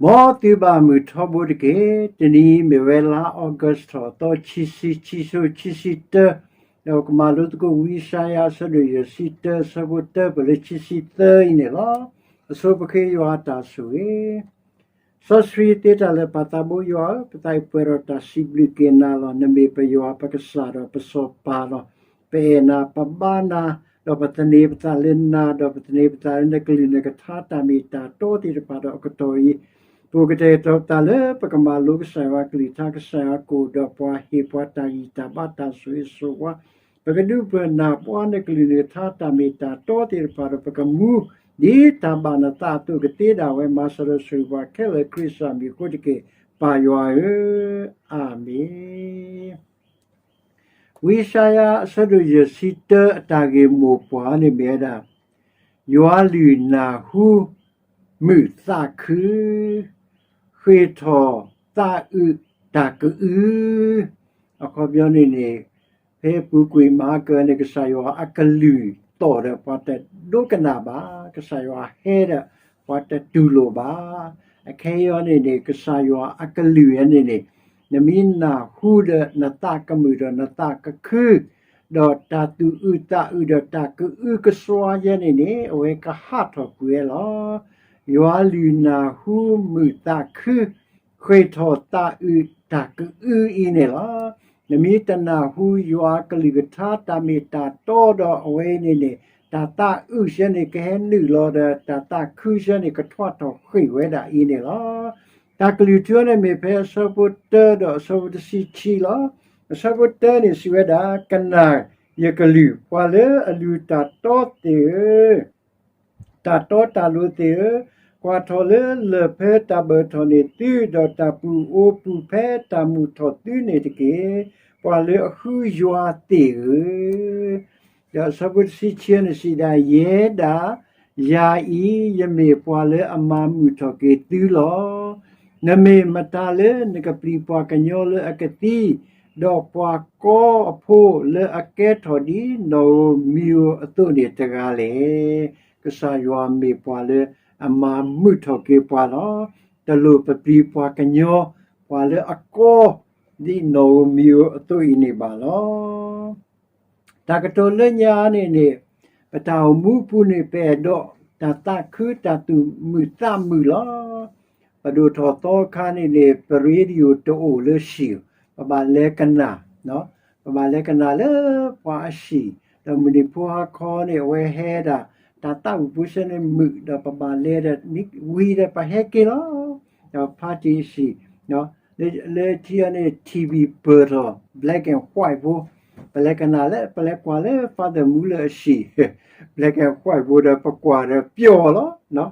မ်သုဘၣ်မုာ်ထီဘိတက့ၢ်. တနံၤအံၤမ့ၢ်ဝဲလါအီကူးထီၣ်သီ ခံဆံ ခံထိခံဆံတၢ, ဒီးကမၤလိသကိးဝံယၡါယၤအဆၢဒိၣ်ယဲၢ်ဆံတၢ အဆၢဖိတၢ ပလၢခံဆံသၢအံၤန့ၣ်လီၤ. အဆိပဃ့ယွၤအတၢ်ဆိၣ်ဂ့ၤ စီဆှံသ့တၢ်လၢာ် ပၢ်သးဘိယွၤဧၢ, ပသးအံၤပှဲၤဒီးတၢ်စံးဘျုးက့ၤနၤလီၤ. နမ့ၢ်ပယွၤပကစၢ်ဒီးပစီၤပၤလီၤ. ပအဲၣ်နၤ ပဘါနၤ, ဒီးပသန့ၤပသးလၢနၤ, ဒီးပသန့ၤပသးလၢနကလုၢ်နကထါတၢ်မ့ၢ်တၢ်တီသ့ၣ်တဖၣ်ဒီးအကတီၢ်အံၤ, ပကတဲာ်ကတီၤပသးလၢပကမၤလိကစၢ်ယွၤအကလုၢ်ကထါ, ကစၢ်ယွၤကအိၣ်ဒီးပှၤ, ဟ့ၣ်ပှၤတၢ်ဂံၢ်တၢ်ဘါတၢ်ဆိၣ်ဂ့ၤဆိၣ်ဝါ, ပကဒုးပၢၢ်နၢ်ပှၤနကလုၢ်နကထါတၢ်မ့ၢ်တၢ်တီသ့ၣ်တဖၣ်ဒီးပကမူ ဒ်တၢ်ဘၣ်နသးအသိးကသ့ဒၣ်ဝဲ, မၤစၢၤဒီးဆိၣ်ဂ့ၤပှၤခဲလၢာ် ခရံာ်အမံၤအဃိတက့ၢ်, ပၢ်ယွၤဧၢ, အၤမ့ၣ်. ဝံယၡါယၤအဆၢဒိၣ်ယဲၢ်ဆံတၢ အတၢ်ဂ့ၢ်မိၢ်ပှၢ်န့ၣ်မ့ၢ်ဝဲဒၣ်, ယွၤလုၢ်နၢ်ဟူ မုာ်သးခု, ဃ့ၢ်ထီၣ်သးအုးတၢ်ကအု, အခီပညီန့ၣ်န့ၣ်, ဖဲပူၤကွံာ်မၤကၢန့ၣ် ကစၢ်ယွၤအကလုၢ်သီၣ်ဒီးပှၤတဒိကနၣ်ဘၣ်, ကစၢ်ယွၤဟဲဒီးပှၤတတူၢ်လိာ်ဘၣ်. အခဲအံၤန့ၣ်န့ၣ် ကစၢ်ယွၤအကလုၢ်အံၤန့ၣ်န့ၣ်, နမ့ၢ်နၢ်ဟူဒီးနသးကမုာ်ဒီးနသးကခု, ဒီးတၢ်သူၣ်အုးသးအုးဒီးတၢ်ကအုကစွါယဲန့ၣ်န့ၣ် အဝဲကဟးထီၣ်ကွံာ်ဝဲလီၤ. ယွၤလုၢ်နၢ်ဟူမုာ်သးခု, ဃ့ၢ်ထီၣ်သးအုးတၢ်ကအုအံၤန့ၣ်လီၤ. နမ့ၢ်တနၢ်ဟူယွၤကလုၢ်ကထါတၢ်မ့ၢ်တၢ်တီဒီးအဝဲအံၤန့ၣ်န့ၣ်, တၢ်သးအုးဆၢန့ၣ်ကဟဲနုာ်လီၤဒီး တၢ်သးခုဆၢန့ၣ်ကထွါထီၣ်ဃ့ၢ်ဝဲဒၣ်အံၤန့ၣ်လီၤ. တၢ်ကလုၢ်ထူန့ၣ်မ့ၢ်ဖဲအဆၢဖိတၢဒီးအဆၢဖိတဆံခံလီၤ. အဆၢဖိတၢန့ၣ်စံးဝဲဒၣ်, ကနၣ်ယကလုၢ်, ပှၤလၢအလုၢ်တၢ်တီသ့ၣ်ဧၢ, တၢ်တီတၢ်လိၤသ့ၣ်ဧၢ, ကွၢ်ထီၣ်လၢလၢၢ်ဖၢတၢ်ဘၢၣ်ထီၣ်န့ၢ်သု, ဒီးတၢ်ပူၤအိၣ်ပူၤဖဲတၢ်မုာ်ထီၣ်သုန့ၣ်တက့ၢ်, ပှၤလၢအဃုယွၤသ့ၣ်ဧၢ. ဒီးအဆၢဖိတဆံခံန့ၣ်စံးဒၣ်, ယဲဒၣ်, ယၤအံၤ, ယမ့ၢ်ပှၤလၢအမၤမုာ်ထီၣ်က့ၤသုလီၤ. နမ့ၢ်မတၤလၢနကပျံၤပှၤကညီလၢအကသံ, ဒီးပှၤကီအဖိလၢအကဲထီၣ်ဒ်နီၣ်ဧိၤမံၤဧိၤအသိးန့ၣ်တဂၤလဲၣ်. ကစၢ်ယွၤမ့ၢ်ပှၤလၢအမၤမုာ်ထီၣ်က့ၤပှၤလီၤ. တလိၣ်ပပျံၤပှၤကညီ, ပှၤလၢအကီ, ဒ်နီၣ်ဧိၤမံၤဧိၤအသိးအံၤန့ၣ်ဘၣ်လီၤ. တၢ်ကတိၤလၢညါန့ၣ်န့ၣ်, ပတၢ်အိၣ်မူအပူၤန့ၣ် ပအဲၣ်ဒိးတၢ်သးခုတၢ်သူၣ်မုာ်သးမုာ်လီၤ. ပဒိၣ်ထီၣ်သီခါန့ၣ်န့ၣ် ပရ့ဒံၣ်အိၣ်တအိၣ်လၢဟံၣ်, ပဘၣ်လဲၤကနၣ်, ပဘၣ်လဲၤကနၣ်လၢပှၤအဟံၣ်, ဒီးမုၢ်နံၤဖိဟါခီန့ၣ် အဝဲဟဲဒၣ်, တၢ်သးဝံၣ်ဖိဆၢန့ၣ်မုာ်ဒီးပဘၣ်လဲၤဒီး မ့ၢ်ဝံၤဒီးပဟဲက့ၤလီၤ. ဒီးဖါတံၢ်အဟံၣ်, လၢထံအံၤန့ၣ် ထံၣ်ဘံၣ်ပၢၢ်ထီၣ် black and white ဖိ, ပလဲၤကနၣ်လၢ ပလဲၤကွၢ်လၢ Father Muller အဟံၣ် black and white ဖိဒီးပကွၢ်ဒီးပျီၢ်လီၤ.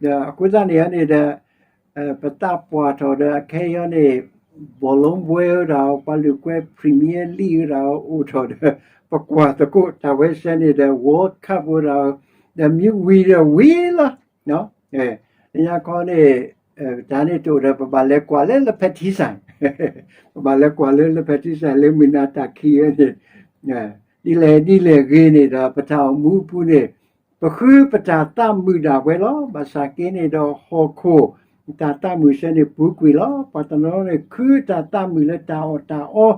ဒီးအဃိသတးန့ၣ်န့ၣ်ဒီး ပသးပှၢ်ထီၣ်ဒီးအခဲအံၤန့ၣ် ဘောလုံးပွဲ အိၣ်ဒၣ်အီၤ, ပှၤလုၢ်ကွဲ Premier League အိၣ်ဒၣ်အီၤ အိၣ်ထီၣ်ဒီး ပကွၢ်သကိးတၢ်ဝဲဆဲန့ၣ်ဒီး World Cup အိၣ်ဒၣ်အီၤ, ဒီးမ့ၢ်ဝံၤဒီးဝံၤလီၤ. လၢညါခီန့ၣ် တၢ်န့ၣ်တအိၣ်ဒီး ပဘၣ်လဲၤကွၢ်လၢ Le Petit Saint, ပဘၣ်လဲၤကွၢ်လၢ Le Petit Saint လၢမုၢ်နၤတၢ်ခံးဝဲန့ၣ်, ဒ်လဲၣ်ဒ်လဲၣ်ဂ့ၤန့ၣ်ဒီး ပတၢ်အိၣ်မူအပူၤန့ၣ် ပဃုပတၢ်သးမုာ်ဒၣ်ဝဲလီၤ. ဘၣ်ဆၣ်က့န့ၣ်ဒီးဟီၣ်ခိၣ် တၢ်သးမုာ်ဆၢန့ၣ်ပူၤကွံာ်လီၤ. ပှၤတနီၤန့ၣ် ဃုတၢ်သးမုာ်လၢတၢ်အီၣ်တၢ်အီ,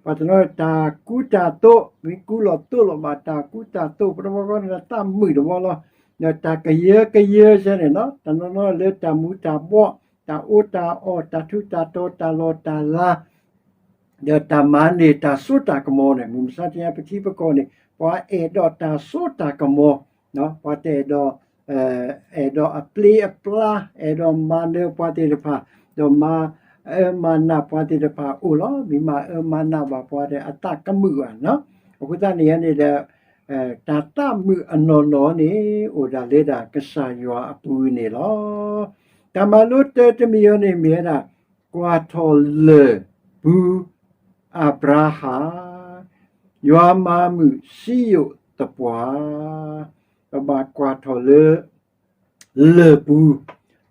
ပှၤတနီၤန့ၣ် တၢ်ကူတၢ်သိး, မ့ၢ်ကူလီၤသိးလီၤဘၣ်တၢ်ကူတၢ်သိး ပတဝီဃီန့ၣ် သးမုာ်တဝီလီၤ. ဒီးတၢ်ကယၢကယၢဆၢန့ၣ်လီၤ. တနီၤနီၤလၢတၢ်မူတၢ်ဘှီး, တၢ်အီၣ်တၢ်အီ, တၢ်ထူးတၢ်တီၤ, တၢ်လီၢ်တၢ်လၤ ဒီးတၢ်မၤန့ၢ်တၢ်စိတၢ်ကမီၤန့ၣ်, မုၢ်မဆါတနံၤအံၤပထံပကီၢ်န့ၣ် ပှၤအဲၣ်ဒိးတၢ်စိတၢ်ကမီၤ, ပှၤတအဲၣ်ဒိး, အဲၣ်ဒိးအပျ့အပျါ, အဲၣ်ဒိးမၤနၢၤပှၤသ့ၣ်တဖၣ်, ဒီးမၤအၢမၤနးပှၤသ့ၣ်တဖၣ်အိၣ်လီၤ. မ့ၢ်မၤအၢမၤနးဘၣ်ပှၤဒီး အသးကမုာ်ဘၣ်. အဃိသတးန့ၣ်န့ၣ်ဒီး တၢ်သးမုာ်အနီၢ်နီၢ်န့ၣ် အိၣ်ဒၣ်လၢဒၣ်ကစၢ်ယွၤအပူၤန့ၣ်လီၤ. တၢ်မၤလိတၢတမံၤအံၤန့ၣ်မ့ၢ်ဝဲဒၣ် ကွၢ်ထီၣ်လၢၢ်ပူၤအၤဘြၤဟၣ်, ယွၤမၤမုာ်စံယိၣ်သပှၢ်, ပဘၣ်ကွၢ်ထီၣ်လၢ လၢၢ်ပူၤ,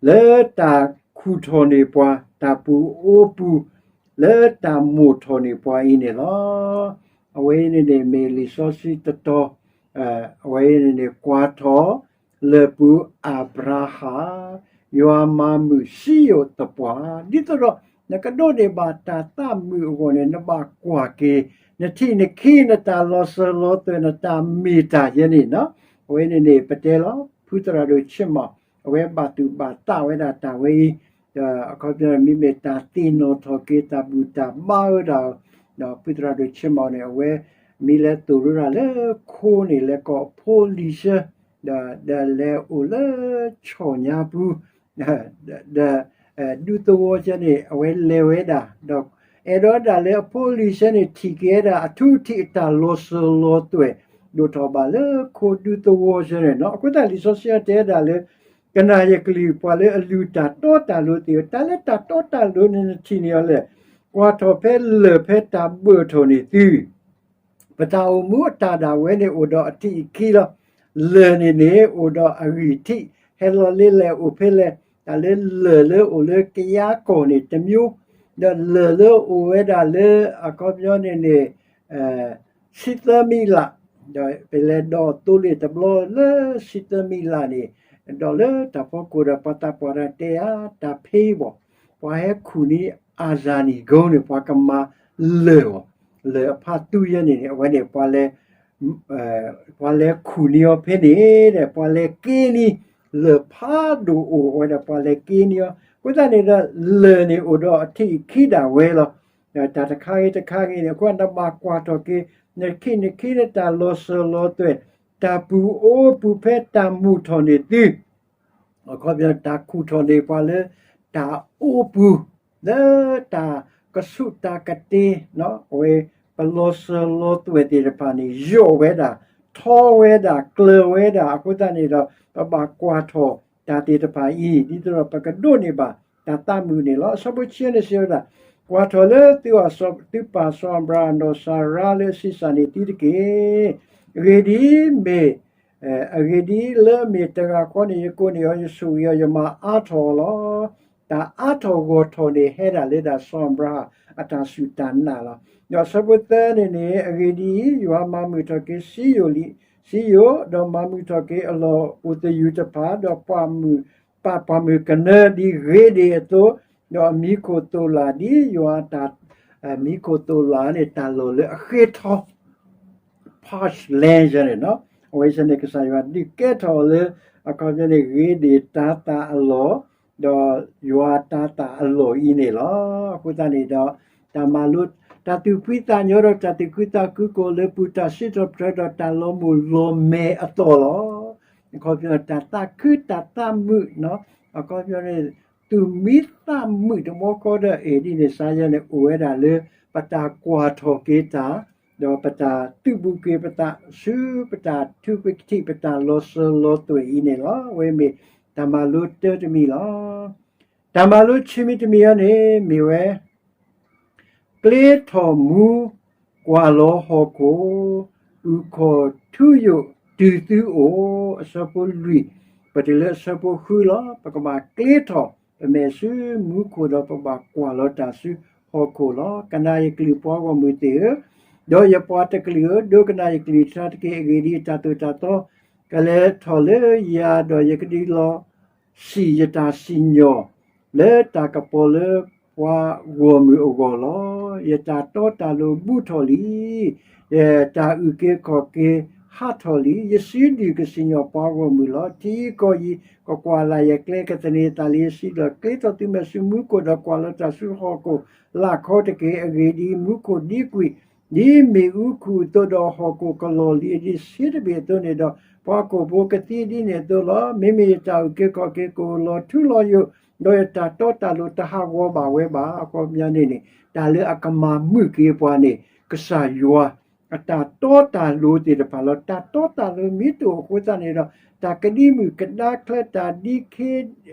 လၢတၢ်ခူၣ်ထီၣ်န့ၢ်ပှၤ, တၢ်ပူၤအိၣ်ပူၤ, လၢတၢ်မိာ်ထီၣ်န့ၢ်ပှၤအံၤန့ၣ်လီၤ. အဝဲအံၤန့ၣ်န့ၣ် မ့ၢ်လံာ်စီဆှံတတီၤ, အဝဲအံၤန့ၣ်န့ၣ် ကွၢ်ထီၣ်လၢၢ်ပူၤအၤဘြၤဟၣ်, ယွၤမၤမုာ်စံယိၣ်သပှၢ်, ဒ်သိးဒီး နကဒိးန့ၢ်ဘၣ်တၢ်သးမုာ်အဂီၢ်န့ၣ် နဘၣ်ကွၢ်က့ၤ နထံၣ်နခံ နတၢ်လီၤစၢၤလီၤသွဲၣ် နတၢ်မ့ၢ်တၢ်ယဲန့ၣ်နီၤ. အဝဲန့ၣ်န့ၣ် ပတဲလီၤ ဖုသရၣ်ဒိၣ်ဆ့ၣ်မီၣ် အဝဲဘၣ်သူၣ်ဘၣ်သးဝဲဒၣ်တၢ်ဝဲအံၤ ဒီးအခီပညီမ့မ့ၢ်တၢ်သ့ၣ်နီၣ်ထီၣ်က့ၤ တၢ်ဘူၣ်တၢ်ဘါဝဲဒၣ်, ဒီးဖုသရၣ်ဒိၣ်ဆ့ၣ်မီၣ်န့ၣ် အဝဲမ့ၢ်လဲၤသိၣ်လိတၢ်လၢခိန့ၣ် လဲၤကိးအဖိလံၤဆှၢ ဒီးလဲၤအိၣ်လၢဆီၣ်ညါပူၤ ဒီး ဒူသဝီဆၢန့ၣ် အဝဲလဲၤဝဲဒၣ် ဒီးအဲၣ်ဒိးဒၣ်လၢအဖိလံၤဆှၢန့ၣ် ထံၣ်က့ၤဝဲဒၣ်အထူအထံးအတၢ်လီၤစၢၤလီၤသွဲၣ် ဒိၣ်ထီၣ်ဘၣ်လၢခိဒူသဝီဆၢန့ၣ်နီၤ. အဃိသတးလံာ်စီဆှံတဲဝဲဒၣ်လၢ ကနၣ်ယကလုၢ်ပှၤလၢအလုၢ်တၢ်တီတၢ်လိၤသ့ၣ်ဧၢ, တၢ်လၢတၢ်တီတၢ်လိၤန့ၣ်နထံၣ်န့ၢ်အီၤလဲၣ်. ကွၢ်ထီၣ်ဖဲလၢၢ်ဖဲတၢ်ဘၢၣ်ထီၣ်န့ၢ်သု ပတၢ်အိၣ်မူအတၢ်ဒၣ်ဝဲန့ၣ်အိၣ်ဒီးအထံးအခံလီၤ. လၢၢ်န့ၣ်န့ၣ် အိၣ်ဒီးအဂံၢ်ထံး ဟဲလီၤလၢလဲၣ်အိၣ်ဖဲလဲၣ်, တၢ်လၢလၢၢ်လၢအိၣ်လၢကယါကီၢ်န့ၣ်တမျိုး, ဒီးလၢၢ်လၢအိၣ်ဝဲဒၣ်လၢအခီပညီန့ၣ်န့ၣ် ဆံသၢမံးလး, ဒီးပလဲၤဒီးသိလ့ၣ်တဘျီလၢဆံသၢမံးလးန့ၣ်, ဒီးလၢတၢ်ဖီခိၣ်ဒီးပှၤသးပှၢ်တၢ်တဲဧါ တၢ်ဖ့ဘီၣ်, ပှၤဟဲခူၣ်န့ၢ်အၤစၣ်နံၣ်ကိန့ၣ် ပှၤကမၤလၢၢ်အီၤ, လၢၢ်အဖါသူယဲန့ၣ်န့ၣ် အဝဲန့ၣ် ပှၤလဲၤခူၣ်န့ၢ်အီၤဖဲန့ၣ်ဒီး ပှၤလဲၤက့ၤန့ၢ် လၢၢ်ဖးဒိၣ်အိၣ်ဝဲဒီး ပှၤလဲၤက့ၤန့ၢ်အီၤ, အဃိသတးန့ၣ်ဒီး လၢၢ်န့ၣ်အိၣ်ဒီးအထံးအခံဒၣ်ဝဲလီၤ. တၢ်တခါဂ့ၤတခါဂ့ၤန့ၣ် အဃိနဘၣ်ကွၢ်ထီၣ်က့ၤ နထံၣ်နခံ နတၢ်လီၤစၢၤလီၤသွဲၣ်, တၢ်ပူၤအိၣ်ပူၤဖဲတၢ်မုာ်ထီၣ်န့ၢ်သု အခီပညီတၢ်ခူၣ်ထီၣ်န့ၢ်ပှၤလၢ တၢ်အိၣ်ပူၤ လၢတၢ်ကဆူးတၢ်ကတ့ၤ, အဝဲ ပလီၤစၢၤလီၤသွဲၣ်သ့ၣ်တဖၣ်န့ၣ် ယိာ်ဝဲဒၣ်, ထီဝဲဒၣ်, ကျၢၤဝဲဒၣ်, အဃိသတးန့ၣ်ဒီး ပဘၣ်ကွၢ်ထီၣ်တၢ်သ့ၣ်တဖၣ်အံၤ ဒ်သိးဒီးပကဒိးန့ၢ်ဘၣ်တၢ်သးမုာ်န့ၣ်လီၤ. အဆၢဖိဆံန့ၣ်စံးဝဲဒၣ်, ကွၢ်ထီၣ်လၢသုပၢ်စီၤအၤဘြၤဟၣ်ဒီးစၤရါလၢအဆံးစၢ်န့ၢ်သုတက့ၢ်. အဂ့ၢ်ဒ်အံၤ, မ့ၢ် အဂ့ၢ်ဒ်အံၤ, လၢအမ့ၢ်တဂၤဃီန့ၣ် ယကိးန့ၢ်အီၤ, ယဆိၣ်ဂ့ၤအီၤ, ယမၤအါထီၣ်အီၤလီၤ. တၢ်အါထီၣ်ဂီၢ်ထီၣ်န့ၣ် ဟဲဒၣ်လၢဒၣ်စီၤအၤဘြၤဟၣ်အတၢ်စူၢ်တၢ်နာ်လီၤ. ဒီးအဆၢဖိသၢန့ၣ်န့ၣ်, အဂ့ၢ်ဒ်အံၤ, ယွၤမၤမုာ်ထီၣ်က့ၤစံယိၣ်လံ, စံယိၣ်, ဒီးမၤမုာ်ထီၣ်က့ၤအလီၢ်အိၣ်သယုၢ်တဖၣ်, ဒီးပှၢ်မုၢ်ကနၢဒ်ဂ့ၤဒ့ၣ်အသိး, ဒီးအမံခိၣ်သိၣ်လၣ်ဒ်ယွၤအတၢ်, မံခိၣ်သိၣ်လၣ်န့ၣ် တၢ်လီၢ်လၢအဃ့ထီ parched land န့ၣ်လီၤ. အဝဲဆၢန့ၣ် ကစၢ်ယွၤဒုးကဲထီၣ်အီၤလၢ အခီပညီန့ၣ် ဂ့ၤဒ့ၣ်တၤသၣ်အလီၢ်, ဒီးယွၤတၤသၣ်အလီၢ်အံၤန့ၣ်လီၤ. အဃိသတးန့ၣ်ဒီး တၢ်မၤလိ တၢ်သူၣ်ဖှံသးညီဒီးတၢ်သူၣ်ခုသးခုကအိၣ်လၢပူၤ တၢ်စံးထီၣ်ပတြၢၤဒီးတၢ်လီၤမိၣ်လီၤမဲအသိးလီၤ. အခီပညီ တၢ်သးခုတၢ်သးမုာ်, အခီပညီန့ၣ် သူၣ်မံသးမုာ်တဘျီဃီဒီး အဲၣ်ဒ်န့ၣ် စါယဲန့ၣ် အိၣ်ဝဲဒၣ်လၢ ပတၢ်ကွၢ်ထီၣ်က့ၤတၢ်, ဒီးပတၢ်သုးဘူးက့ၤပသးဆူ ပတၢ်ထူပထံး ပတၢ်လီၤစၢၤလီၤသွဲၣ်အံၤန့ၣ်လီၤ. အဝဲမ့ၢ်တၢ်မၤလိတၢတမံၤလီၤ. တၢ်မၤလိခံမံၤတမံၤအံၤန့ၣ် မ့ၢ်ဝဲ ကျ့ထီၣ်မူ ကွၢ်လီၤဟီၣ်ခိၣ်, အုၣ်ခီၣ်ထူယိာ်တုၤသုအိၣ်, အဆၢဖိလွံၢ် ပတုၤလၢအဆၢဖိဃုလီၤ. ပကဘၣ်ကျ့ထီၣ် ပမဲာ်ဆူမူခိၣ်ဒီးပဘၣ်ကွၢ်လီၤတၢ်ဆူဟီၣ်ခိၣ်လီၤ. ကနၣ်ယကလုၢ်ပှၤဂီၢ်မုၢ်သ့ၣ်ဧၢ, ဒီးယပှၤတကလုာ်ဧၢ, ဒိကနၣ်ယကလုၢ်ကထါတက့ၢ်. အဂ့ၢ်ဒ်အံၤ, တၢ်သိၣ်တၢ်သီ ကလဲၤထီၣ်လၢယၤ, ဒီးယကဒုးလီၤ စံၣ်ယတၢ်စံၣ်ညီၣ် လၢတၢ်ကပီၤလၢပှၤဂီၢ်မုၢ်အဂီၢ်လီၤ. ယတၢ်တီတၢ်လိၤဘူးထီၣ်လံ. ယတၢ်အုၣ်က့ၤခီၣ်က့ၤဟးထီၣ်လံ. ယစုဒုၣ်ကစံၣ်ညီၣ်ပှၤဂီၢ်မုၢ်လီၤ. ထံကီၢ်ယံၤ ကကွၢ်လၢ်ယကျဲ, ကသန့ၤအသးလၢယစုဒီး ကျ့ထီၣ်သုမဲာ်ဆူမူခိၣ်ဒီးကွၢ်လီၤတၢ်ဆူဟီၣ်ခိၣ်လၢ်ခီတက့ၢ်. အဂ့ၢ်ဒ်အံၤ, မူခိၣ်ဒ်ကွံာ် ဒ်မ့ၣ်အူခူၣ်အသိးဒီး ဟီၣ်ခိၣ်ကလီၢ်လံၤဒ်ဆ့တဘ့ၣ်အသိးန့ၣ်ဒီး ပှၤဟီၣ်ခိၣ်ဖိကသံဒ်န့ၣ်အသိးလီၤ. မ့မ့ၢ်ယတၢ်အုၣ်က့ၤခီၣ်က့ၤကအိၣ်လီၤထူလီၤယိာ်, ဒီးယတၢ်တီတၢ်လိၤတဟးဂီၤဘၣ်ဝဲဘၣ်. အခီပညီန့ၣ်န့ၣ် တၢ်လၢအကမၤမုာ်က့ၤပှၤန့ၣ် ကစၢ်ယွၤ အတၢ်တီတၢ်လိၤသ့ၣ်တဖၣ်လီၤ. တၢ်တီတၢ်လိၤမ့ၢ်တအိၣ်အဃိသတးန့ၣ်ဒီး တၢ်ကဒံမုၣ်ကဒါချၢ တၢ်ဒံခ့ ဒီးဃီခဲ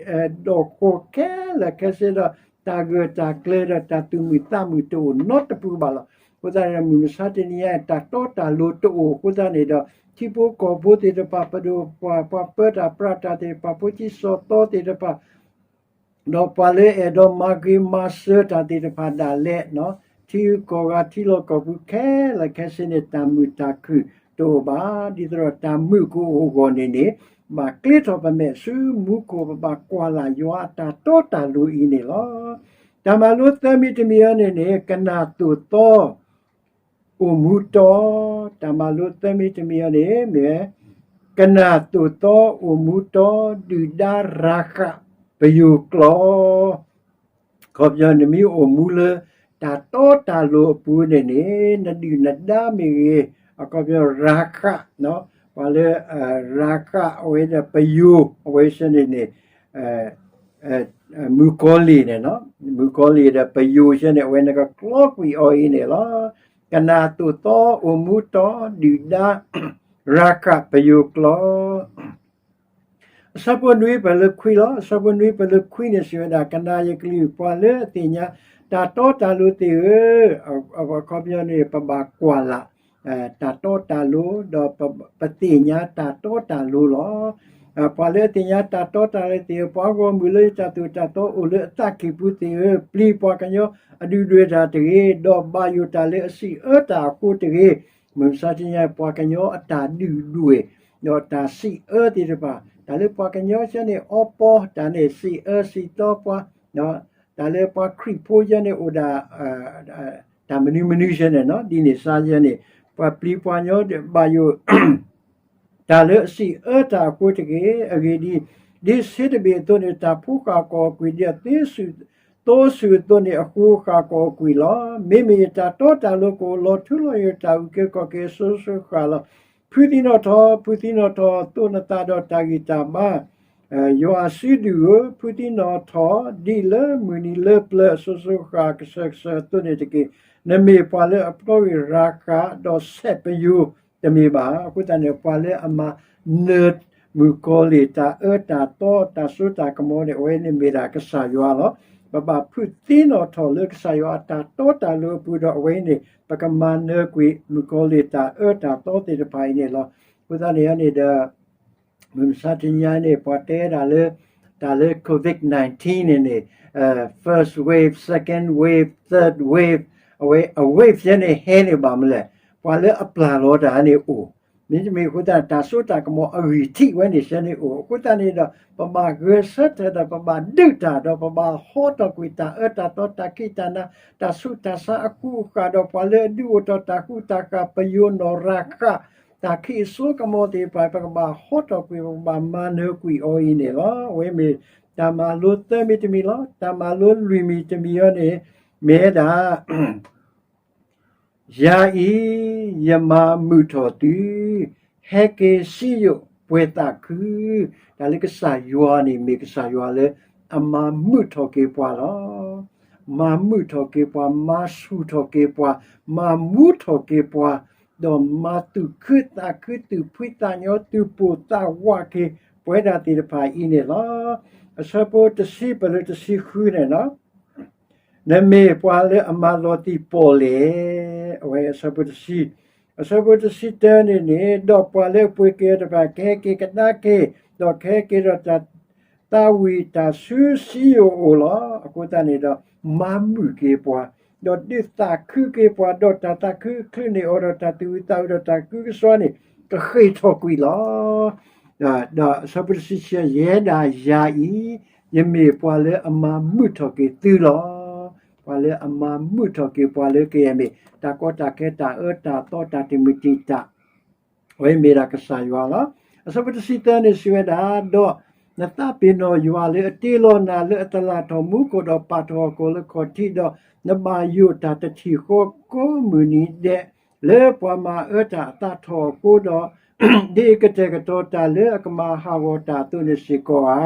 လၢာ်ခဲဆ့ဒီး တၢ်ဂၢၢ်တၢ်ကျၢၤဒီး တၢ်သူၣ်မုာ်သးမုာ်တအိၣ်နီတပူၤဘၣ်လီၤ. အဃိသတးန့ၣ်ဒီး မုၢ်မဆါတနံၤအံၤ တၢ်တီတၢ်လိၤတအိၣ်အဃိသတးန့ၣ်ဒီး ထံဖိကီၢ်ဖိသ့ၣ်တဖၣ် ပဒိၣ်ပှၤ ပှၤပၢတၢ်ပြးတၢ်သ့ၣ်တဖၣ် ဖိဆံးစီၤသီသ့ၣ်တဖၣ် ဒီးပှၤလၢအဲၣ်ဒိးမၤဂ့ၤမၤစၢၤတၢ်သ့ၣ်တဖၣ်ဒၣ်လဲာ်, ထံဂုၤကီၢ်ဂၤ ထံလီၢ်ကီၢ်ပူၤခဲလၢာ်ခဲဆ့န့ၣ် တၢ်မုာ်တၢ်ခုၣ် တအိၣ်ဘၣ်, ဒ်သိးဒီးတၢ်မုာ်ကအိၣ်အဂီၢ်န့ၣ်န့ၣ်, ဘၣ်ကျ့ထီၣ်ပမဲာ်ဆူမူခိၣ် ပဘၣ်ကွၢ်လၢ်ယွၤအတၢ်တီတၢ်လိၤအံၤန့ၣ်လီၤ. တၢ်မၤလိသၢမံၤတမံၤအံၤန့ၣ်န့ၣ် ကနၣ်သိၣ်သီ အိၣ်မူတီ, တၢ်မၤလိသၢမံၤတမံၤအံၤန့ၣ် မ့ၢ် ကနၣ်သိၣ်သီအိၣ်မူတီ ဒုၣ်ဒါရၤဃးပယိၤကျီ အခီပညီ နမ့ၢ်အိၣ်မူလၢ တၢ်တီတၢ်လိၤအပူၤန့ၣ်န့ၣ် နဒုၣ်နဒါမ့ၢ်ဂ့ၤ, အခီပညီ ရၤဃး, ပှၤလၢ ရၤဃးအဝဲဒီးပယိၤ အဝဲဆၢန့ၣ်န့ၣ် မုၣ်ကီၤလံၢ်န့ၣ်, မုၣ်ကီၤလံၢ်ဒီးပယိၤဆၢန့ၣ် အဝဲန့ၣ်ကကျီကွံာ်အီၤအံၤန့ၣ်လီၤ. ကနၣ်သိၣ်သီအိၣ်မူတီ ဒုၣ်ဒါ ရၤဃးပယိၤကျီ အဆၢဖိနွံပၢၢ်လၢခွံလီၤ. အဆၢဖိနွံပၢၢ်လၢခွံန့ၣ် စံးဝဲဒၣ် ကနၣ်ယကလုၢ် ပှၤလၢအသ့ၣ်ညါတၢ်တီတၢ်လိၤသ့ၣ်ဧၢ, အခီပညီန့ၣ် ပဘၣ်ကွၢ်လၢ် တၢ်တီတၢ်လိၤ, ဒီးပသ့ၣ်ညါတၢ်တီတၢ်လိၤလီၤ. ပှၤလၢအသ့ၣ်ညါတၢ်တီတၢ်လိၤသ့ၣ်ဧၢ, ပှၤဂီၢ်မုၢ်လၢတၢ်သိၣ်တၢ်သီအိၣ်လၢအသးကံၢ်ပူၤသ့ၣ်ဧၢ, ပျံၤပှၤကညီအဒုၣ်ဒွဲၣ်တၢ်တဂ့ၤ, ဒီးဘၣ်ယိၣ်တၢ်လၢအစံးအၢတၢ်အဃိတဂ့ၤ. မုၢ်မဆါတနံၤညါ ပှၤကညီအတၢ်ဒုၣ်ဒွဲၣ် ဒီးတၢ်စံးအၢသ့ၣ်တဖၣ်, တၢ်လၢပှၤကညီဆၢန့ၣ် အီပီတၢ်န့ၣ် စံးအၢစံးသီပှၤ, တၢ်လၢပှၤခရံာ်ဖိဆၢန့ၣ် အိၣ်ဒၣ် တၢ်မနုၤမနုၤဆၢန့ၣ်နီၤ, ဒ်န့ၣ်စါယဲန့ၣ် ပှၤပျံၤပှၤကညီဒီးဘၣ်ယိၣ် တၢ်လၢအစံးအၢတၢ်အဃိတဂ့ၤ. အဂ့ၢ်ဒ်အံၤ, ဒ်ဆ့တဘ့ၣ်အသိးန့ၣ် တၢ်ဖိဃၢ်ကီၢ်အကွံာ်, ဒ်အသ့သိအသိးန့ၣ် အဃိဃၢ်ကီၢ်အကွံာ်လီၤ. မ့မ့ၢ်ယတၢ်တီတၢ်လိၤကအိၣ်လီၤထူလီၤယိာ် တၢ်အုၣ်က့ၤခီၣ်က့ၤအစိၤစိၤဃၣ်ဃၣ်လီၤ. ဖုသံနီၣ်ထီၣ်, ဖုသံနီၣ်ထီၣ်, သိးနသးဒီးတၢ်ဂံၢ်တၢ်ဘါ ယွၤအစုဒုၣ်ဧၢ, ဖုသံနီၣ်ထီၣ် ဒ်လၢမုၢ်နံၤလၢပျၢၤအစိၤစိၤဃၣ်ကစၢၢ်ကစၢၢ်အသိးန့ၣ်တက့ၢ်. နမ့ၢ်ပှၤလၢအဖျီဂ့ၤရၤဃး ဒီးဆဲးပယိၤတမ့ၢ်ဘၣ်. အဃိသတးန့ၣ် ပှၤလၢအမၤနၢၤမုၣ်ကီၤလံၢ်တၢ်အၢတၢ်သီ တၢ်စိတၢ်ကမီၤန့ၣ် အဝဲန့ၣ်မ့ၢ်ဒၣ်ကစၢ်ယွၤလီၤ. ပဘၣ်ဖုသံနီၣ်ထီၣ်လၢကစၢ်ယွၤအတၢ်တီတၢ်လိၤအပူၤဒီး အဝဲန့ၣ် ပကမၤနၢၤကွံာ်မုၣ်ကီၤလံၢ်တၢ်အၢတၢ်သီသ့ၣ်တဖၣ်အံၤန့ၣ်လီၤ. အဃိသတးန့ၣ်န့ၣ်ဒီး မုၢ်မဆါတနံၤညါန့ၣ် ပှၤတဲဒၣ်လၢ တၢ်လၢ COVID nineteen န့ၣ်န့ၣ် first wave, second wave, third wave, အဝဲ အ wave ယဲန့ၣ်ဟဲန့ၣ်ဘၣ်မနုၤလဲၣ်, ပှၤလၢအပျၢ်လီၤတၢ်န့ၣ်အိၣ်, မ့တမ့ၢ်အဃိသတး တၢ်စိတၢ်ကမီၤအဂံၢ်ထံးဝဲန့ၣ် ယဲန့ၣ်အိၣ်. အဃိသတးန့ၣ်ဒီး ပဘၣ်ဂဲၤဆၢထၢၣ်ဒီး ပဘၣ်ဒုးတၢ်ဒီး ပဘၣ်ဟီထီၣ်ကွံာ်တၢ်အၢတၢ်သီ တၢ်ခံးတၢ်နၤ တၢ်ဆူးတၢ်ဆါအဃူအဃာ်ဒီး ပှၤလၢအဒုးအိၣ်ထီၣ်တၢ်ဃူတၢ်ဃာ် ပယိၤနီၣ်ရၤဃး တၢ်ခံးအစိကမီၤသ့ၣ်တဖၣ် ပကဘၣ်ဟီထီၣ်ကွံာ် ပကဘၣ်မၤနၢၤကွံာ်အီၤအံၤန့ၣ်လီၤ. အဝဲမ့ၢ်တၢ်မၤလိသၢမံၤတမံၤလီၤ. တၢ်မၤလိလွံၢ်မံၤတမံၤအံၤန့ၣ် မ့ၢ်ဝဲဒၣ် ယၤအံၤ ယမၤမုာ်ထီၣ်သု, ဟဲက့ၤစံယိၣ်ပှဲၤသးခု, တၢ်လၢကစၢ်ယွၤန့ၣ် မ့ၢ်ကစၢ်ယွၤလၢအမၤမုာ်ထီၣ်က့ၤပှၤလီၤ. မၤမုာ်ထီၣ်က့ၤပှၤ, မၤဆူၣ်ထီၣ်က့ၤပှၤ, မၤမူထီၣ်က့ၤပှၤ, ဒီးမၤသူၣ်ခုသးခု သူၣ်ဖှံသးညီ သူၣ်ပိၢ်သးဝးက့ၤ ပဝဲဒၣ်သ့ၣ်တဖၣ်အံၤန့ၣ်လီၤ. အဆၢဖိတဆံပၢၢ်လၢတဆံဃုန့ၣ်လီၤ. နမ့ၢ်ပှၤလၢအမၤလီၤတံၢ်ပီၣ်လဲၣ်, အဝဲအဆၢဖိတဆံ, အဆၢဖိတဆံတၢန့ၣ်န့ၣ်, ဒီးပှၤလၢအပှ့ၤက့ၤအီၤတဖၣ် ကဟဲက့ၤကဒါက့ၤ, ဒီးကဟဲက့ၤဒီးတၢ်သးဝံၣ်တၢ်ဆူစံယိၣ်အအိၣ်လီၤ. အဃိသတးန့ၣ်ဒီး မၤမုာ်က့ၤပှၤ, ဒီးဒုးသးခုက့ၤပှၤ, ဒီးတၢ်သးခုအချုးန့ၣ်အိၣ်ဒီး တၢ်သူၣ်အုးသးအုးဒီးတၢ်သးခုကစီၣ်န့ၣ် ကဃ့ၢ်ထီၣ်ကွံာ်လီၤ. ဒီးအဆၢဖိတဆံဆံ ယဲဒၣ်ယၤအံၤ ယမ့ၢ်ပှၤလၢအမၤမုာ်ထီၣ်က့ၤသုလီၤ. ပှၤလၢအမၤမုာ်ထီၣ်က့ၤပှၤလၢကယဲၢ်မ့ၢ် တၢ်ကီတၢ်ခဲ တၢ်အၢတၢ်သီ တၢ်တမုာ်တံာ်တာ် အဝဲမ့ၢ်ဒၣ်ကစၢ်ယွၤလီၤ. အဆၢဖိတဆံသၢန့ၣ်စံးဝဲဒၣ်, ဒီးနသးပ့ၤနီၣ်ယွၤလၢအတ့လီၤနၤလၢအတလၢ်ထီၣ်မူခိၣ် ဒီးပာ်ထီၣ်ဟီၣ်ခိၣ်လၢခီၣ်ထံး, ဒီးနဘၣ်ယိၣ်တၢ်တထံၣ်ဃီကိးမုၢ်နံၤဒဲး လၢပှၤမၤအၢတၢ်အသးထီၣ်အဃိဒီး ဒ်အကတဲာ်ကတီၤတၢ်လၢအကမၤဟးဂီၤတၢ်အသိးန့ၣ်စ့ၢ်ကီးဧါ.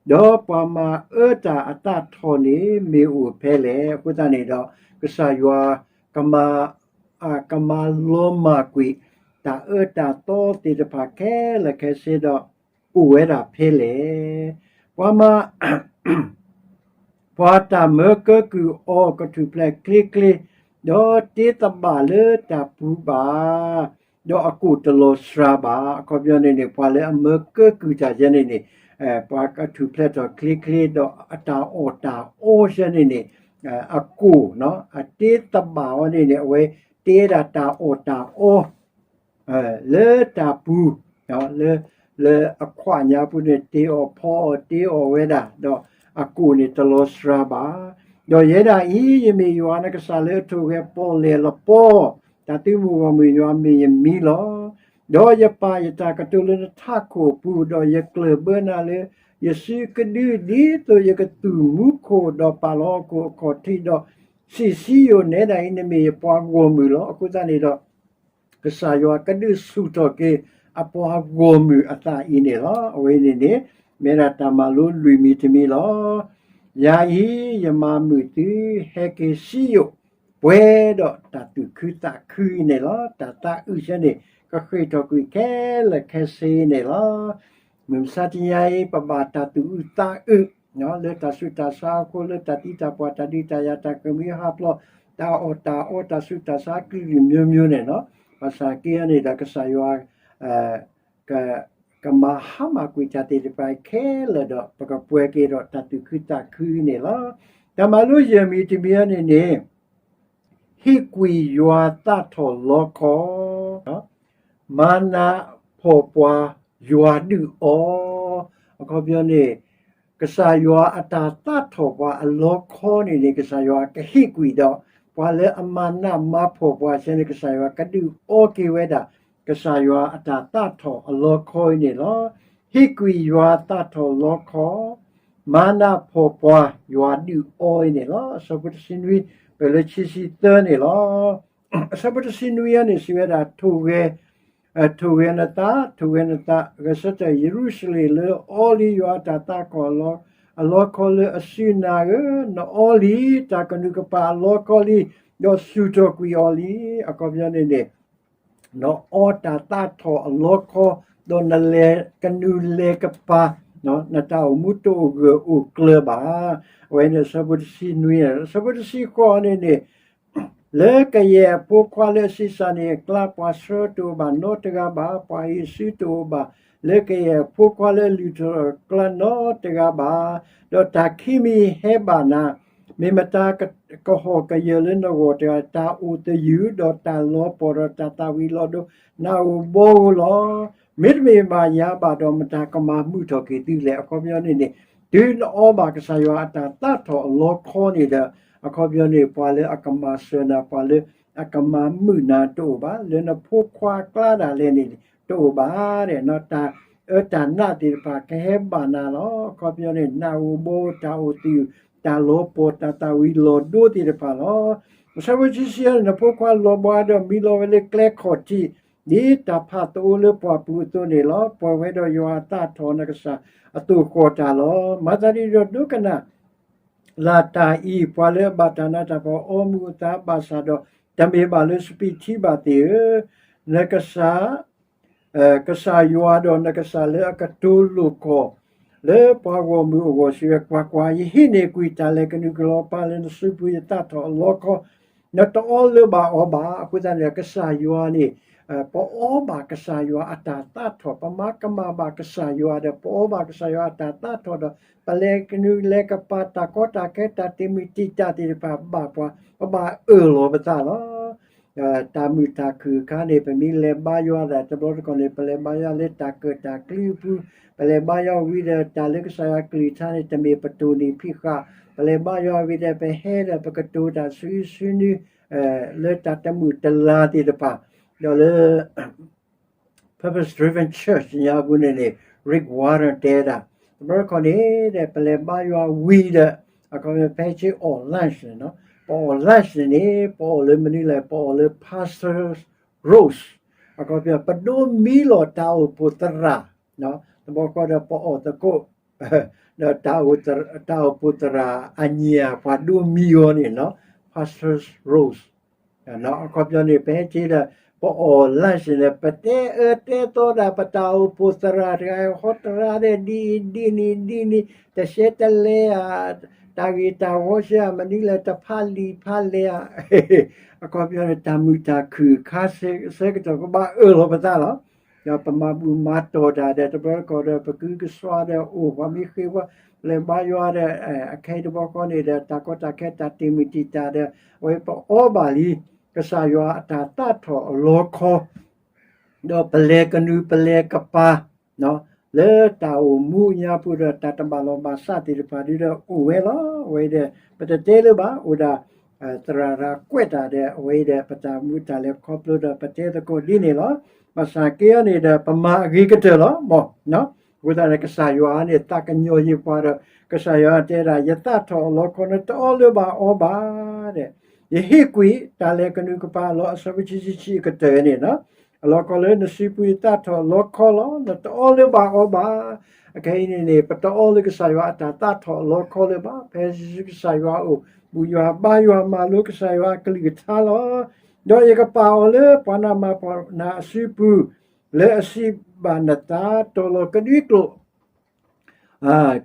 ဒီးပှၤမၤအၢတၢ်အသးထီၣ်န့ၣ် မ့ၢ်အိၣ်ဖဲလဲၣ်. အဃိသတးန့ၣ်ဒီး ကစၢ်ယွၤ ကမၤ ကမၤလီၤမၢ်ကွံာ် တၢ်အၢတၢ်သီသ့ၣ်တဖၣ်ခဲလၢာ်ခဲဆ့ဒီး အိၣ်ဝဲဒၣ်ဖဲလဲၣ်. ပှၤမၤ ပှၤတၢ်မၢကၢကုၢ်အီၤကထူၣ်ဖျဲးချ့ချ့, ဒီးတ့သဘၣ်လၢတၢ်ပူၤဘၣ်, ဒီးအကိၣ်တလီၤစှၤဘၣ်. အခီပညီန့ၣ်န့ၣ် ပှၤလၢအမၢကၢကုၢ်တၢ်ယဲန့ၣ်န့ၣ် ပှၤကထူၣ်ဖျဲးထီၣ်ချ့ချ့ ဒီးအတၢ်အီၣ်တၢ်အီယဲန့ၣ်န့ၣ် အကိၣ် အတ့သဘၣ်အီၤန့ၣ်န့ၣ် အဝဲတ့ဒၣ်တၢ်အီၣ်တၢ်အီ လၢတၢ်ပူၤ, လၢအခွးညါပူၤန့ၣ် တ့အီၣ်ဖီအီၣ်တ့အီၣ်ဝဲဒၣ်, ဒီးအကိၣ်န့ၣ်တလီၤစှၤဘၣ်. ဒီးယဲဒၣ်အံၤ ယမ့ၢ်ယွၤနကစၢ်လၢအထိၣ်ဂဲၤပီၣ်လဲၣ်လပီ, တၢ်သုးမုၢ်ဂီၢ်မုၢ်ယွၤမ့ၢ်ယမံၤလီၤ. ဒီးယပာ်ယတၢ်ကတိၤလၢနထးခိၣ်အပူၤ, ဒီးယကျၢၢ်ဘၢနၤလၢယစုကဒု, ဒ်သိးယကသူၣ်မူခိၣ်, ဒီးပာ်လီၤဟီၣ်ခိၣ်အခီၣ်ထံး, ဒီးစံးဆံယိာ်နဲဒၣ်အံၤ နမ့ၢ်ယပှၤဂီၢ်မုၢ်လီၤ. အဃိသတးန့ၣ်ဒီး ကစၢ်ယွၤကဒုးဆူၣ်ထီၣ်က့ၤ အပှၤဂီၢ်မုၢ်အသးအံၤန့ၣ်လီၤ. အဝဲန့ၣ်န့ၣ် မ့ၢ်ဒၣ်တၢ်မၤလိလွံၢ်မံၤတမံၤလီၤ. ယၤအံၤ ယမၤမုာ်သု, ဟဲက့ၤစံယိၣ်, ပှဲၤဒီးတၢ်သူၣ်ခုသးခုအံၤန့ၣ်လီၤ. တၢ်သးအုးဆၢန့ၣ် ကဃ့ၢ်ထီၣ်ကွံာ်ခဲလၢာ်ခဲဆ့န့ၣ်လီၤ. မုၢ်မဆါတနံၤအံၤ ပဘၣ်တၢ်သူၣ်အုးသးအုး လၢတၢ်ဆူးတၢ်ဆါအဃိ, လၢတၢ်သံတၢ်ပှၢ်, တၢ်ဒုးတၢ်ယၤ, တၢ်ဃ့ၢ်မှံဟးဖျိး, တၢ်အီၣ်တၢ်အီ, တၢ်ဆူးတၢ်ဆါအကလုာ်ကလုာ် မျိုးမျိုး န့ၣ်လီၤ. ဘၣ်ဆၣ်က့အံၤန့ၣ်ဒီး ကစၢ်ယွၤ ကမၤဟါမၢ်ကွံာ်တၢ်သ့ၣ်တဖၣ်ခဲလၢာ်ဒီး ပကပှဲၤက့ၤဒီးတၢ်သူၣ်ခုသးခုန့ၣ်လီၤ. တၢ်မၤလိယဲၢ်မံၤတမံၤန့ၣ်န့ၣ် ဟ့ၣ်ကွံာ်ယွၤသးထီၣ်လီခီ, မၤနၢ်ဖှီၣ်ပှၤယွၤဒုးအီၤ, အခီပညီန့ၣ် ကစၢ်ယွၤအတၢ်သးထီၣ်ပှၤအလီခီန့ၣ်န့ၣ် ကစၢ်ယွၤကဟ့ၣ်ကွံာ်ဒီး ပှၤလၢအမၤနၢ်မၤဖှီၣ်ပှၤဆၢန့ၣ် ကစၢ်ယွၤကဒုးအီက့ၤဝဲဒၣ် ကစၢ်ယွၤအတၢ်သးထီၣ်အလီခီအံၤန့ၣ်လီၤ. ဟ့ၣ်ကွံာ်ယွၤသးထီၣ်လီခီ, မၤနၢ်ဖှီၣ်ပှၤယွၤဒုးအီအံၤန့ၣ်လီၤ. အဆၢဖိတဆံနွံ ပလၢခံဆံသၢန့ၣ်လီၤ. အဆၢဖိတဆံနွံအံၤန့ၣ် စံးဝဲဒၣ် ထိၣ်ဂဲၤ ထိၣ်ဂဲၤနသး, ထိၣ်ဂဲၤနသး, ဂဲၤဆၢထၢၣ်ယရူၤၡလ့ၣ်လၢ အီလံယွၤအတၢ်သးထီၣ်အလီခီလၢအစုနၤဧၢ, နအီလံတၢ်ကနူၤကပၤအလီခီလံ, ဒီးဆူၣ်ထီၣ်ကွံာ်အီၤလံ. အခီပညီန့ၣ်န့ၣ် နအီတၢ်သးထီၣ်အလီခီ, ဒီးနလဲၤကနူၤလဲၤကပၤ, နတၢ်အိၣ်မူတအိၣ်ဂၢၢ်အိၣ်ကျၢၤဘၣ်. အဝဲန့ၣ်အဆၢဖိတဆံနွံ, အဆၢဖိတဆံဃိးန့ၣ်န့ၣ် လၢကယဲၢ်အဖိခွါလၢအဆံးစၢ်န့ၣ်အကျါ ပှၤဆှၢတအိၣ်ဘၣ်နီတဂၤဘၣ်, ပှၤဟံးစုတအိၣ်ဘၣ်, လၢကယဲၢ်အဖိခွါလၢအလုၢ်ထီၣ်အကျါနီတဂၤဘၣ်. ဒီးတၢ်ခံမံၤဟဲဘၣ်နၤ, မ့ၢ်မတၤကဟီၣ်ကယၢၤလၢနဂီၢ်တဂၤ, တၢ်အိၣ်သယုၢ်, ဒီးတၢ်လီၤပှီၢ်, ဒီးတၢ်သၣ်ဝံၤလီၤဒိ, နၢ်ဧိၤဘီဧိၤလီၤ. မ့တမ့ၢ်ဘၣ်ယၤဘၣ်ဒီး မတၤကမၤမုာ်ထီၣ်က့ၤသုလဲၣ်. အခီပညီန့ၣ်န့ၣ် တုၤနအီဘၣ်ကစၢ်ယွၤအတၢ်သးထီၣ်အလီခီန့ၣ်ဒီး အခီပညီန့ၣ် ပှၤလၢအကမၤစၢၤနၤ, ပှၤလၢအကမၤမုာ်နၤတအိၣ်ဘၣ်, လၢနဖိခွါအကျါဒၣ်လဲာ်န့ၣ် တအိၣ်ဘၣ်ဒီး တၢ်အၢတၢ်နးသ့ၣ်တဖၣ်ကဟဲဘၣ်နၤလီၤ. အခီပညီန့ၣ် နၢ်ဧိၤဘီဧိၤ, တၢ်အိၣ်သယုၢ်, တၢ်လီၤပှီၢ်, တၢ်သၣ်ဝံၤလီၤဒိသ့ၣ်တဖၣ်လီၤ. အဆၢဖိတဆံခံန့ၣ် နဖိခွါလီၤဘှါဒီးမံလီၤဝဲလၢကျဲခီၣ်ထံး, ဒ်တၢ်ဖးသအိလၢပှၢ်ပူၤအသိးန့ၣ်လီၤ. ပှဲၤဝဲဒီးယွၤအသးထီၣ်နကစၢ်အသိၣ်ဃီၣ်တၢ်လီၤ. မၤသးဒ်န့ၣ်ဒီး ဒိကနၣ် လၢတၢ်အံၤ, ပှၤလၢအဘၣ်တၢ်နးတၢ်ဖှီၣ်အီမူၤအသးဘၣ်ဆၣ်ဒီး တမ့ၢ်ဘၣ်လၢစပံးထံဘၣ်သ့ၣ်ဧၢ, နကစၢ်, ကစၢ်ယွၤဒီးနကစၢ်လၢအကတိၤလိာ်ကွီၢ် လၢပှၤဂီၢ်မုၢ်အဂီၢ်စံးဝဲ, ကွၢ်ကွၢ်, ယဟံးန့ၢ်ကွံာ်တၢ်လဲၤကနုာ်ကလီၤပၤလၢနစုပူၤယသးထီၣ်အလီခီ, နတအီလၢၤဘၣ်အီၤဘၣ်. အဃိသတးန့ၣ် ကစၢ်ယွၤန့ၣ် ပအီဘၣ်ကစၢ်ယွၤအတၢ်သးထီၣ်, ပမၤကမၣ်ဘၣ်ကစၢ်ယွၤဒီး ပအီဘၣ်ကစၢ်ယွၤအတၢ်သးထီၣ်ဒီး ပလဲၤကနုာ်လဲၤကပၤ တၢ်ကီတၢ်ခဲ တၢ်တ့မုၢ်တံာ်တာ်သ့ၣ်တဖၣ်ဘၣ်ပှၤ, ပဘၣ်အၢၣ်လီၤပသးလီၤ. တၢ်မုာ်တၢ်ခုၣ်အခါန့ၣ် ပမ့ၢ်လဲၤဘါယွၤဒီး တဘျီတခီၣ်န့ၣ် ပလဲၤဘါယွၤလၢတၢ်ကၢၣ်တၢ်ကျူအပူၤ, ပလဲၤဘါယွၤဝံၤဒီး တၢ်လၢကစၢ်ယွၤကလုၢ်ကထါန့ၣ် တမ့ၢ်ပတိၢ်နီၣ်ဖံးဃာ်, ပလဲၤဘါယွၤဝံၤဒီး ပဟဲဒီးပကတိၤတၢ်ဆူဆူနွံ လၢတၢ်တမုာ်တလၤသ့ၣ်တဖၣ်, ဒီးလၢ Purpose Driven Church ညါပူၤန့ၣ်န့ၣ် Rick Warren တဲဒၣ်, တဘျီတခီၣ်န့ၣ်ဒီး ပလဲၤဘါယွၤဝံၤဒီး အခီပညီ ပဟဲက့ၤအီၣ် lunch န့ၣ်လီၤ. ပအီၣ် lunch န့ၣ်န့ၣ် ပအီၣ်လၢမနုၤလဲၣ်, ပအီၣ်လၢ Pastor Rose, အခီပညီ ပဒိမံလီၤတၢ်အိၣ်ဖှိၣ်သရၣ်, တဘျီဃီဒီးပအီၣ်သကိး ဒီးတၢ်အိၣ်ဖှိၣ်သရၣ်အညၣ် ပှၤဒိမံအီၤန့ၣ်လီၤ, Pastor Rose အခီပညီန့ၣ် ပဟဲက့ၤဒီး ပအီၣ် lunch န့ၣ် ပတဲအၢတဲသီဒၣ် ပတၢ်အိၣ်ဖှိၣ်သရၣ်တဂၤ ဟီတရါဒီး ဒ်အံၤဒ်နံၤဒ်နံၤ တရှဲတလဲဧါ, တၢ်ဂ့ၢ်တၢ်ဝီဆှၢဧါ, မနုၤလဲၣ် တဖးလံာ်ဖးလဲၢ်ဧါ. အခီပညီန့ၣ် တၢ်မုာ်တၢ်ခုၣ်အခါဆၢကတီၢ် ပဘၣ်အၢၣ်လီၤပသးလီၤ. ဒီးပမၤဘူၣ်မၤတီၢ်တၢ်ဒီး တဘျီတခီၣ်ဒီး ပကုကစွါဒီးအိၣ် ပှၤမံဃ့ဝါ ပလဲၤဘါယွၤဒီး အခဲအံၤတဘျီဃီန့ၣ်ဒီး တၢ်ကီတၢ်ခဲ တၢ်တ့မုၢ်တံာ်တာ်ဒီး အဝဲပအီဘၣ်လံ ကစၢ်ယွၤအတၢ်သးထီၣ်အလီခီ ဒီးပလဲၤကနူၤပလဲၤကပၤ လၢတၢ်အိၣ်မူအညါပူၤဒီး တၢ်တဘၣ်လီၢ်ဘၣ်စးသ့ၣ်တဖၣ်ဒုဒီးအိၣ်ဝဲလီၤ. အဝဲဒီး ပတတဲလၢၤဘၣ် အိၣ်ဒၣ် သရၣ်ရၤကွဲးတၢ်ဒီး အဝဲဒီး ပတၢ်မူတၢ်လဲၤခီဖျိဒီး ပတဲသကိးဒ်န့ၣ်လီၤ. ဘၣ်ဆၣ်က့အီၤန့ၣ်ဒီး ပမၤအဂ့ၤကတၢၢ်လီၤ. မ် အဃိသတးန့ၣ် ကစၢ်ယွၤန့ၣ် သးကညီၤယပှၤဒီး ကစၢ်ယွၤတဲဒၣ် ယသးထီၣ်အလီခီ နတအီလၢၤဘၣ်အီဘၣ် ဒီး ယဟ့ၣ်ကွံာ်တၢ်လဲၤကနူၤကပၤအလီၢ် အဆၢဖိခံဆံခံအကတၢၢ်န့ၣ် အလီခီလၢနစုပူၤ ယသးထီၣ်အလီခီလီၤ. နတအီလၢၤဘၣ်အီဘၣ်. အခဲအံၤန့ၣ်န့ၣ် ပတအီလၢကစၢ်ယွၤအတၢ်သးထီၣ်အလီခီလၢၤဘၣ်. ဖဲယ့ၣ်ၡူးကစၢ်ယွၤအအိၣ် ဘူၣ်ယွၤဘါယွၤမၤလိကစၢ်ယွၤအကလုၢ်ကထါလီၤ. ဒီးယကပာ်အီၤလၢပှၤနးမၤပှၤနၤအစုပူၤ လၢအစံးဘၣ်နသး တီၤလီၤကဒွံကျိာ်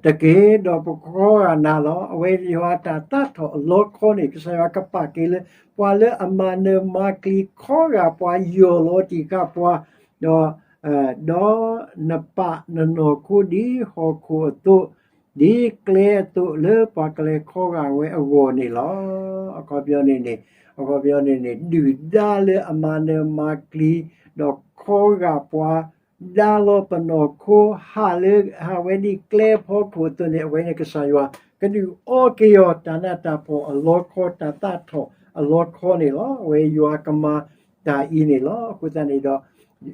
တက့ၢ်, ဒီးပခီဂာ်နၤလီၤ. အဝဲယွၤအတၢ်သးထီၣ်အလီခီန့ၣ် ကစၢ်ယွၤကပာ်က့ၤလၢ ပှၤလၢအမၤနၢၤမၤကျံၤခီဂာ်ပှၤယီၢ်လီၤတံၢ်ဃာ်ပှၤ, ဒီး ဒီးနပာ်နနီၢ်ခိဒ်ဟီၣ်ခိၣ်အသိး, ဒ်ကျဲအသိးလၢပှၤကလဲၤခီဂာ်ဝဲအဂီၢ်န့ၣ်လီၤ. အခီပညီန့ၣ်န့ၣ်, အခီပညီန့ၣ်န့ၣ် ဒုၣ်ဒါလၢအမၤနၢၤမၤကျံၤ, ဒီးခီဂာ်ပှၤ ဒါလီၤပနီၢ်ခိ ဟးလၢ ဟးဝဲဒ်ကျဲဖီခိၣ်အသိးန့ၣ် အဝဲန့ၣ်ကစၢ်ယွၤ ကဒုးအီက့ၤအီၤ တၢ်နးတၢ်ဖှီၣ်အလီခီ တၢ်သးထီၣ်အလီခီန့ၣ်လီၤ. အဝဲယွၤကမၤတၢ်အံၤန့ၣ်လီၤ. အဃိသတးန့ၣ်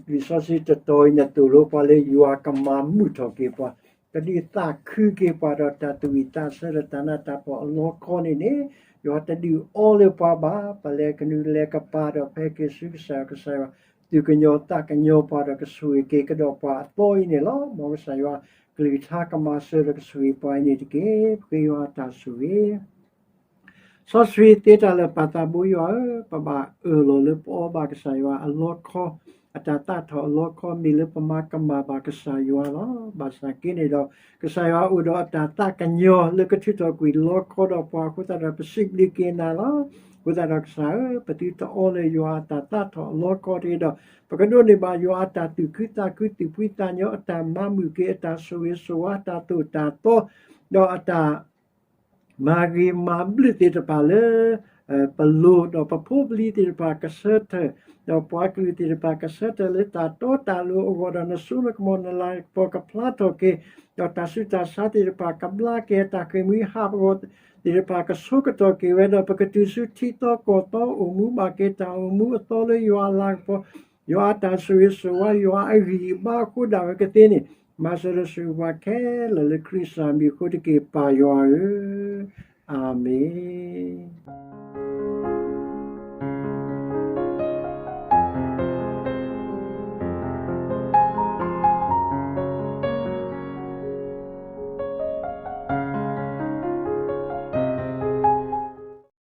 ဒီး လံာ်စီဆှံတတီၤအံၤန့ၣ် သိၣ်လိပှၤလၢယွၤကမၤမုာ်ထီၣ်က့ၤပှၤ, ကဒုးသးခုက့ၤပှၤဒီးတၢ်သူၣ်ဝံၣ်သးဆၢဒီးတၢ်နးတၢ်ဖှီၣ်အလီခီန့ၣ်န့ၣ်, ယွၤတဒုးအီလၢပှၤဘၣ်. ပလဲၤကနုာ်လဲၤကပၤဒီး ဖဲက့ၤဆူကစၢ်ယွၤ ကစၢ်ယွၤ သူၣ်ကညီၤသးကညီၤပှၤဒီးကဆိၣ်ဂ့ၤက့ၤကဒီးပှၤအသီအံၤန့ၣ်လီၤ. မ်ကစၢ်ယွၤကလုၢ်ကထါကမၤစၢၤဒီးကဆိၣ်ဂ့ၤပှၤအံၤန့ၣ်တက့ၢ်. ပဃ့ယွၤအတၢ်ဆိၣ်ဂ့ၤ စီဆှံသ့တၢ်လၢာ်ပၢ်သးဘိယွၤဧၢ, ပဘၣ်အၢၣ်လီၤလၢပအီဘၣ်ကစၢ်ယွၤအလီခီ, အတၢ်သးထီၣ်အလီခီ မ့ၢ်လၢပမၤကမၣ်ဘၣ်ကစၢ်ယွၤလီၤ. ဘၣ်ဆၣ်က့န့ၣ်ဒီး ကစၢ်ယွၤအိၣ်ဒီးအတၢ်သးကညီၤလၢကထုးထီၣ်ကွံာ်လီခီဒီးပှၤအဃိသတးဒီး ပစံးဘျုးက့ၤနၤလီၤ. အဃိသတးဒီးကစၢ်ဧၢ, ပသုတအီလၢၤယွၤအတၢ်သးထီၣ်အလီခီတက့ၢ်ဒီး ပကဒိးန့ၢ်ဘၣ်ယွၤအတၢ်သူၣ်ခုသးခု သူၣ်ဖှံသးညီ အတၢ်မၤမုာ်က့ၤ အတၢ်ဆိၣ်ဂ့ၤဆိၣ်ဝါ အတၢ်သိၣ်တၢ်သီ ဒီးအတၢ် မၤဂ့ၤမၤဘျုးသ့ၣ်တဖၣ်လၢ ပလိၤ ဒီးပဖိပလံၤသ့ၣ်တဖၣ်ကဆၢထၢၣ်, ဒီးပှၤကလုာ်သ့ၣ်တဖၣ်ကဆၢထၢၣ်လၢတၢ်တီတၢ်လိၤအဂီၢ်ဒီး နစိနကမီၤနလၤကပီၤကဖျါထီၣ်က့ၤ, ဒီးတၢ်ဆူးတၢ်ဆါသ့ၣ်တဖၣ်ကဘျါက့ၤ အတၢ်ဃ့ၢ်မှံဟးဖျိးသ့ၣ်တဖၣ်ကဆိကတီၢ်က့ၤဝဲ ဒီးပကတုၤဆူထံသီကီၢ်သီအိၣ်မူဘၣ်က့ၤ တၢ်အိၣ်မူအသီလၢယွၤအလၤကပီၤ, ယွၤအတၢ်ဆိၣ်ဂ့ၤဆိၣ်ဝါ ယွၤအဂံၢ်အဘါအဃိဒၣ်ဝဲကသ့န့ၣ်, မၤစၢၤဒီးဆိၣ်ဂ့ၤပှၤခဲလၢာ်လၢခရံာ်စၢ်မံၤအဃိတက့ၢ် ပၢ်ယွၤဧၢ, အၤမ့ၣ်.